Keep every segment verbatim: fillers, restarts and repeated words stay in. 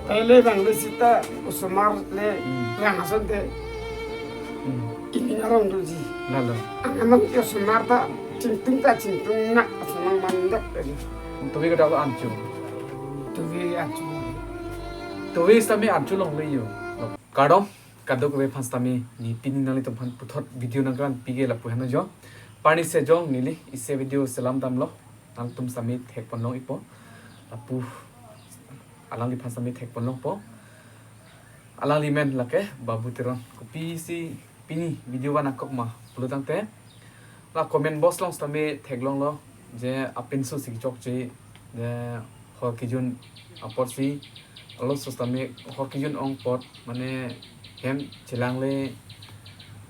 Pele bang le sita osomar le Hmm. rang asonte Hmm. ining arong doji. Lalo. Anamang ke osomar ta chingtung ta chingtung nak asonang mandok tadi. Tuvi kadokave ancho. Tuvi ancho. Tuvi sitame ancho longle yo. Kardom, kadokave aphan sitame ne pini nanglitumphan puthot video nangkepangpi ke lapu heno jo. Pini sejong neli isi video selam damlo. Nangtum sitame thekponlong ipo. Lapu alangliphan sitame thekponlongpo. Alangli men lake Babu Teron. Kopisi pini video van nangkok ma pulo tangte, la comment box along sitame theklonglo je apinso si chokche, je hor kejun apotsi, alo sitame hor kejun ong apot mane hem chelangle,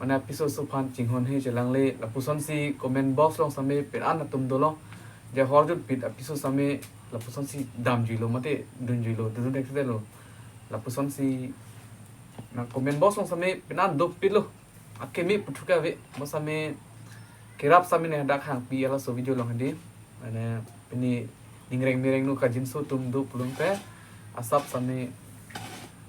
mane apiso aso aphan chinghonhe chelangle, lapusonsi comment box along sitame pen an atum dolo, je hor junpik apiso sitame lapusonsi damjuilo mate dunjuilo, dundun thekthelo. Lapusonsi nang comment box along sitame pen an dopiklo. Akeme puthot kave, mo sitame kerap sitame ne hadak hangpi halaso video along hedi. Mane pini ningreng mereng no kajinso atum do pulo tangte, asap sitame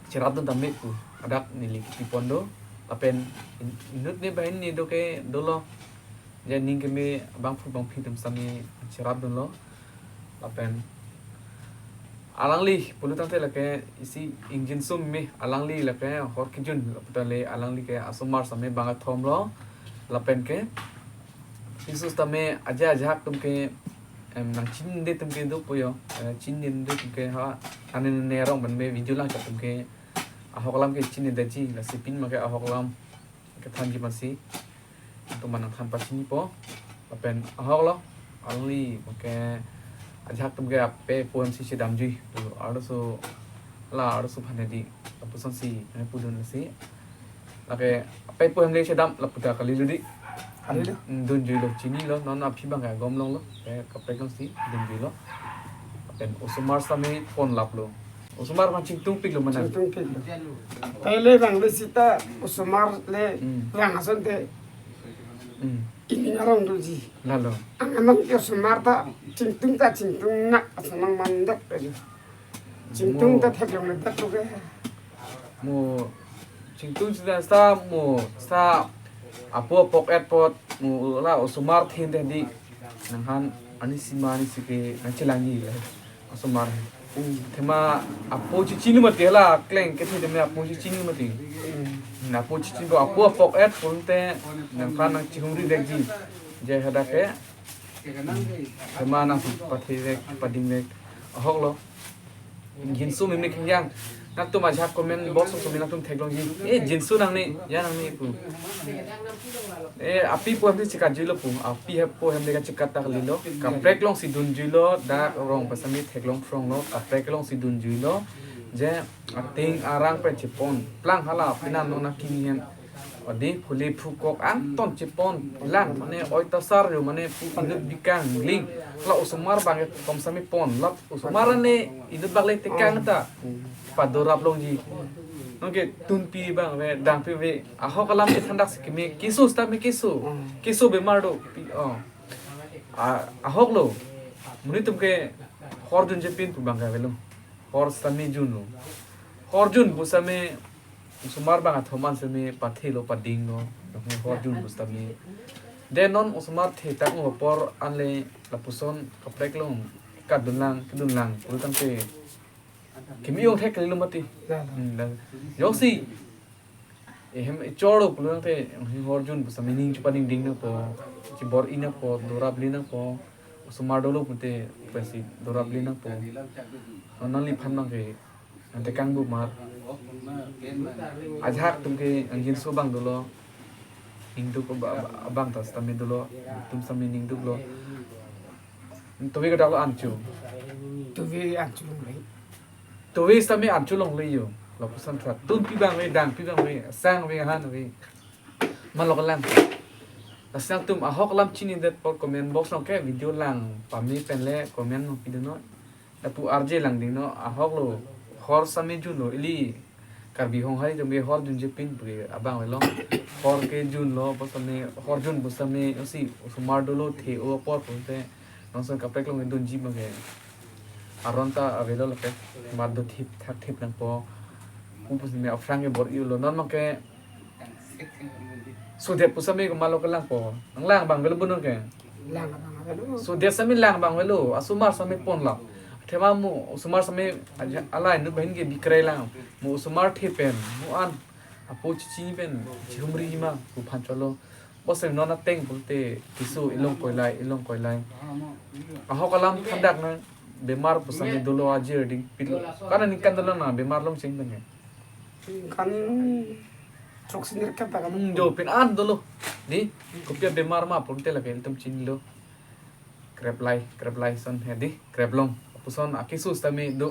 cherapdun tame pu hadak neli kipipon do. Lapen in-, inut ne bahin ne do ke dolo. Je ning keme abangphu abangphi atum sitame cherapdunlo. Lapen alangli pulo tangte lake isi ingjinso me, alangli lake hor kejun lapu ta le alangli ke asomar sitame bang kethom lo. Lapen ke apiso sitame aja ajahak atum ke, em, nangchinide atum ke dopo yo. Eh, chinide atum ke ha, ane ne rong ban me video lang atum ke ahok alam ke chinidetji, lasi pini ma ke ahok alam kethanji masi, atum ma nangthan pachinipo. Lapen ahok lo, alangli ma ke ajahak atum ke ape pu hemsi chedamjui. Tu arloso, la arloso aphan hedi, lapusonsi, eh, pudun si. Lake ape pu hem le chedam lapu ta kalilo di. Kalilo. Hmm, dunjuilo, chinilo, non aphi bang ke agom longlo, ke kaprek alongsi dunjuilo. Lapen osomar sitame ponlaplo. Osomar aphan chingtungpiklo mane. Chingtungpiklo. Pele bang le sita osomar le Hmm. rang asonte Hmm. ining arong doji. Lalo. Anamang ke osomar ta chingtung ta chingtung nak asonang mandok tadi. Chingtung Mo. ta theklong le dak lo ke. Mo chingtung sita sa mo sa apo apok et apot mo la osomar thin tadi nanghan ani sima ani sike nangchelangji le osomar. Hmm. Athema apo chechini mati la kleng kethe tame apo chechini mati. Hmm. Na apo chechini bo apo apok et pulote nangphan nangchihumri vekji. Je hadak ke. Athema nangpathe vek, pading vek. Ahok lo. Ingjinso meme khengyang. Nangtum ajahak comment box along sitame nangtum theklongji. Eh, ingjinso nangne, ya nangne pu. Eh, api pu hem le chekatjuilo pu. Api he pu hem le kachekat ta kalilo. Kaprek alongsi dunjuilo, dak rong pu sitame theklong phronglo. Kaprek alongsi dunjuilo. Je ateng arang pen chepon. Plang hala, pini non akimi hem. Odi phule phukok angton chepon lang mane oi ta sar yo mane pu inut bikang ling. La osomar bang kethom sitame pon. La osomar ne inut bang le tekang ta. Padorap longji. Nonke tunpi bang ve dangpi ve. Ahok alam ke thandak si keme keso sitame keso. Keso bemar do pi, oh. A, ahok lo. Monit atum ke hor junje pin pu bang kavelo. Hor sitame junlo. Hor jun pu sitame osomar bang kethom an sitame pathelo padinglo. Hor jun pu sitame. De non osomar the tang apor an le lapuson kaprek along kadun lang, kedun lang pulo tangte keme ong thek kalilo mati. Hmm, dan. Joksi. Ehem echor lo pulo tangte hor jun pu sitame ning chepading ding nangpo. Chebor-i nangpo, dorap le nangpo. Osomar dolo pute pasi dorap le nangpo. Non nangliphan bang ke ante kang bu mar. Ajahak atum ke ingjinso bang dolo. Ningduk ba-, ba-, abang ta sitame dolo. Atum sitame ningduklo. Tuvi kadokave ancho. Tuvi ancho le. Tuvi sitame ancho longle yo. Lapuson tha. Tunpi bang ve, dangpi bang ve, sang ve, han ve. Malok lang. Lasi nangtum ahok alam chinidet apot comment box along ke video lang pame pen le comment nangpidun non. Lapu arje lang ding non, ahok lo, hor sitame junlo, ili Karbi Honghari atum ke hor junje pin pu abang avelo. Hor ke junlo, pu sitame hor jun pu sitame osi osomar dolo the-o apor pulote nonson kaprek along dunji bang ke. Aron ta avelo lake. Mar do thip thak thip nangpo. Pu pusitame aphrang ke bor-ilo. Non abang ke sudet pusitame komatlo kelangpo. Nanglang abang avelo bu non ke. Lang abang avelo. Sudet sitame lang abang avelo. Osomar sitame ponlo. Athema mo osomar sitame aja- alai nu bahin ke bikrai lang. Mo osomar the pen. Mo an. Apo chichi pen. Chihumri ma. Pu aphan cholo. Bosem non ateng pulote keso ilong koilai, ilong koilai. Ahok alam thandak nang bemar pusitame dolo ajir dingpilo. Karena ningkan dolo na bemar longcheng pen. Ningkan throksi nerkep ta kan. Hmm, do pen an dolo. Di, kopi abemar ma pulote lake ilitum chinilo. Kreplai, kreplai ason he di, kreplong. Lapuson akeso sitame do.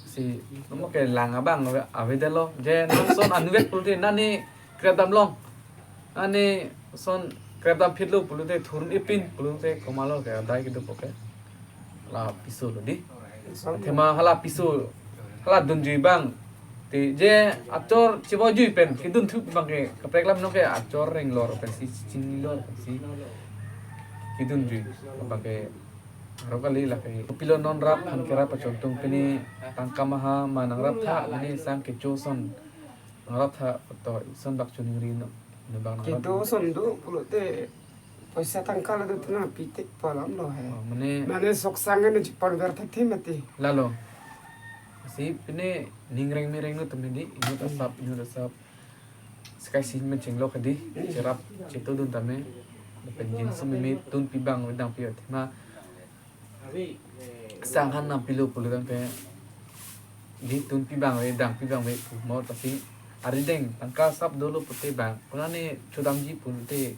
Si, non abang ke lang abang ave- avedetlo. Je, non ason anvet pulote nani krep damlong. Nani ason krep dam phitlo pulote thurun ipin pulote komatlo ke adai kedo poke. La piso lo di. Athema hala piso, hala dunjui abang. Te je achor chibojui pen kedun thup abang ke kaprek alam non ke achor renglor pensi chinilor pensi kedunjui abang ke aro kali lake. Kopilo non rap aphan kerap pachontung pini tangka maha ma nangrap tha pini sang kecho ason nangrap tha to ason bak choningri non abang nangrap. Kedo ason do pulote poisa tangka la do tuna pitik palam lo he. Oh, mane mane sok sang ne chipon ver thek thi mati. Lalo. Si pini ningreng mereng no tumi di, inut asap, inut asap. Sekai sin men chenglo kadi, cherap, chetudun tame. Pen jinso meme tunpi abang ave dangpi athema. Sang han nangpilo pulo tangte. Di tunpi abang ave, dangpi abang ave, mo tasi. Arideng, tangka asap dolo pulote abang. Konane chodamji pulote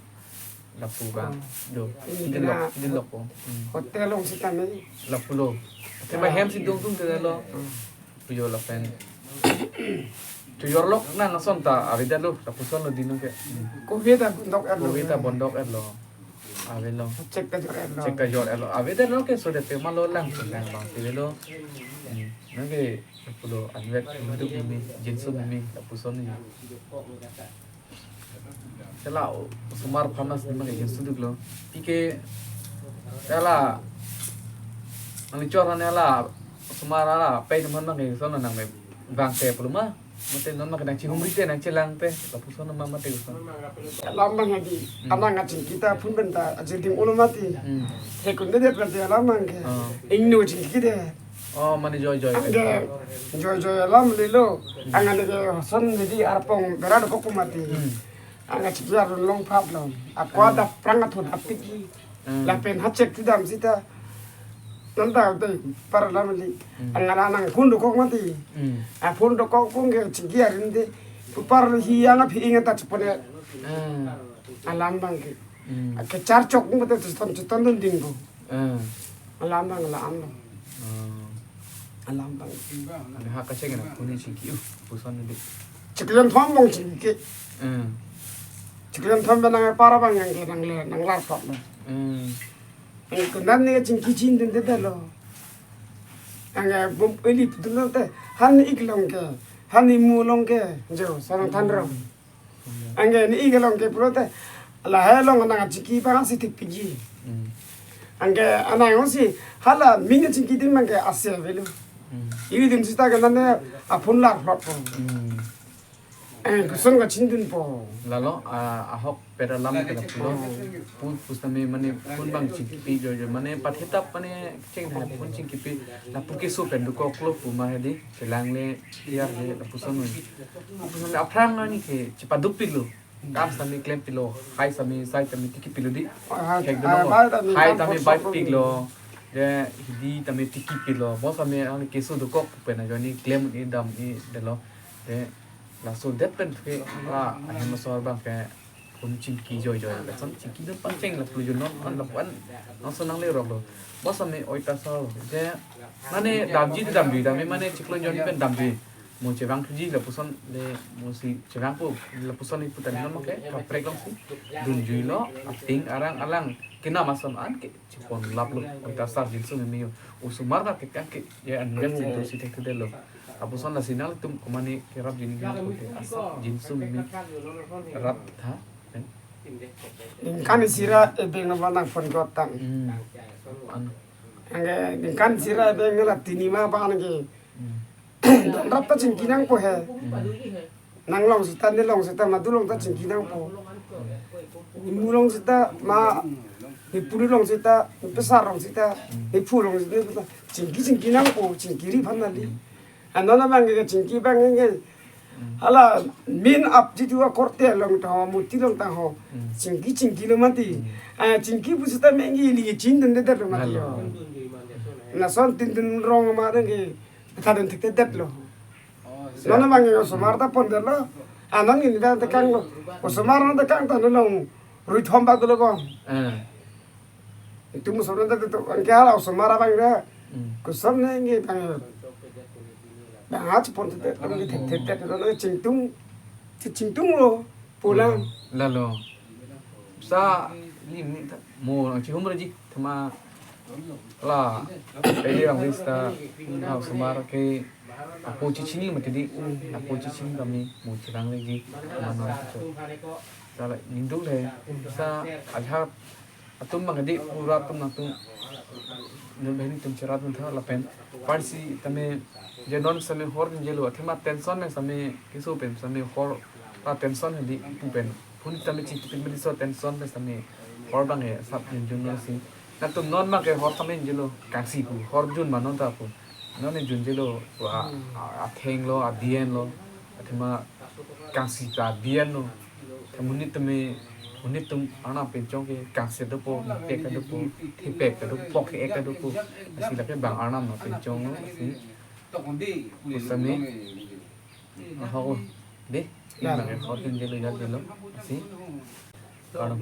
lapu abang. Hmm. Do. Ini Dilok, kena dilok po. Hmm. Hotel along sitame. Lapulo. Athema hem si dungdung te lo. Hmm. Puyo lapen. Tuyor lok nang ason ta avedetlo, lapuson lo di non ke. Hmm. Covid ta bondok etlo. Covid ta bondok etlo. Avelo. Check ta jor etlo. Check ta jor etlo. Avedetlo ke sudet pe malo lang, lang abang si avelo. Hmm. Non ke pulo anvet duk meme, jinso meme, lapuson ni. Sela osomar aphan si mane jinso duklo. Pike sela nangchor han hala osomar hala pei teman mane son nang me bang te pulo ma. Mate non mane nangchihumri te nangchelang te. Lapuson ma mate son. Alam abang hadi. Hmm. Anang kachingki ta phun pen ta ajir ding ulo mati. Hmm. He kunde det pen te alam abang ke. Oh. Ingno chingki de. Oh, mane joijoi. Anke joijoi alam lilo. Hmm. Angan ke son nidi arpong berat kok mati. Hmm. Angan chiklar long phap long. Akwa Hmm. dap prang athun apik ji. Hmm. Lapen hachek tidam sita. Nonta te par alam li. Hmm. Angan anang phun dokok mati. Hmm. A phun dokok pun ke chingki arin de. Par hi yang aphi ingat ta chipone. Hmm. Alam abang ke. Hmm. Kechar chok pun betul chiton chiton dun ding ko. Hmm. Alam abang la an lo. Hmm. Alam abang. Ane ha kacheng na kuni chingki u puson de. Chiklen thom abang chingki. Hmm. Chiklen thom abang nang para abang yang ke nang le nang lar thok lo. Hmm. Ang kunan ne chingki chin dun de lo. Ang bum eli dun lo te han ik long ke. Han imu long ke. Jo, sarang than rong. Anke ne ik along ke pulote lahai along nang chingki abang si thik piji. Hmm. Anke anang si hala ming chingki ding abang ke ase avelo. Hmm. Ili dim sita ke nane aphun lar phlot po. Hmm. Eh, koson kachingdun po. Lalo, ah, ahok pera lam ke lapulo. Pu pusitame mane phun abang chingkipi joijoi. Mane pathetap mane cheng hai phun chingkipi. Lapu keso pen dokoklo pu ma hedi. Chelang le, tiar le, lapuson noi. Lapuson le aphrang nani ke chepaduk pilo. Kam sitame klem pilo, hai sitame, sai sitame tiki pilo di. Ah, Thek ah, dolo. Bai tame Hai kam tame kok bai sok piklo. De hidi tame tiki pilo. Bo sitame ang keso dokok pen ajoine klem ni dam ni delo. De laso det pen ke la ahem asor abang ke phun chingki joijoi. Lason chingki dun pangcheng lapu jo non an lapu an. Lason nanglerok lo. Bo sitame oi ta sa lo. De mane damji damji dame mane chiklo joni pen damji. Mo chevang thuji lapuson le mo si chevang po lapuson le putan non ke kaprek long si dunjui lo ating arang alang kena masam an ke chepon lap lo. Oi ta asar jinso meme yo. Osomar ta ke kan ke ya an vet si do si thek thek lo. Lapuson lasi nanglitum komane kerap jin ke asar jinso meme rap tha. Ningkan isi ra ebeng na nang phun kotang. Hmm. An. Anke ningkan sira beng la tinima ba anke. Don rap ta chingki nangpo he. Nang long sita, ne long sita, madu long ta chingki nangpo. Nimu long sita, ma, nipuli long sita, nipesar long sita, niphu long sita, chingki chingki nangpo, chingkiri aphan neli. Anon abang ke chingki abang ke. Hala min ap jitu akorte long ta ho, muti long ta ho. Chingki chingki lo mati. Ah, chingki pusita mengki ili chin den de lo mati ho. Lason tin tin rong ma den ke. Tha den thekthedet lo. Non abang ke osomar ta pondetlo. Anon ini ta tekanglo. Osomar non tekang ta non long. Ruithom bak dolo ko. Eh. Itum osomar ta tu anke hala osomar abang ra. Hmm. Koson ne nge bang. Bang ha chepon thekthedet lo, thekthedet lo, chingtung. Chingtung lo. Pulang. Lalo. Sa lim ni ta mo nang chihum raji. Thema la pele rang ris ta ha osomar ke apo chichini mati di, apo chichini kami mo chirang lagi mano. Sala nindul he sa ajha atum bang di pura atum nangtum nun bheni tum cherat nun tha lapen parsi tame je non sami hor din jelo athema tension ne sami kiso pen sami hor la tension he di pu pen phun tame chik pin beri so tension pen sami hor bang he sap jun jun non si. Nangtum non ma ke hor tame jelo kangsi pu hor jun ma non ta pu. Non ne jun jelo a, a, atheng lo, adien lo, athema kangsi ta adien lo. Te monit tame, monit tum arnam pinchong ke kangsi dopo, thepek dopo, thepek dopo, pok ek dopo. Asi lake bang arnam no pinchong lo, asi. Kusami, ahok lo. De, ini bang hor tin jelo ya jelo, asi. Arnam.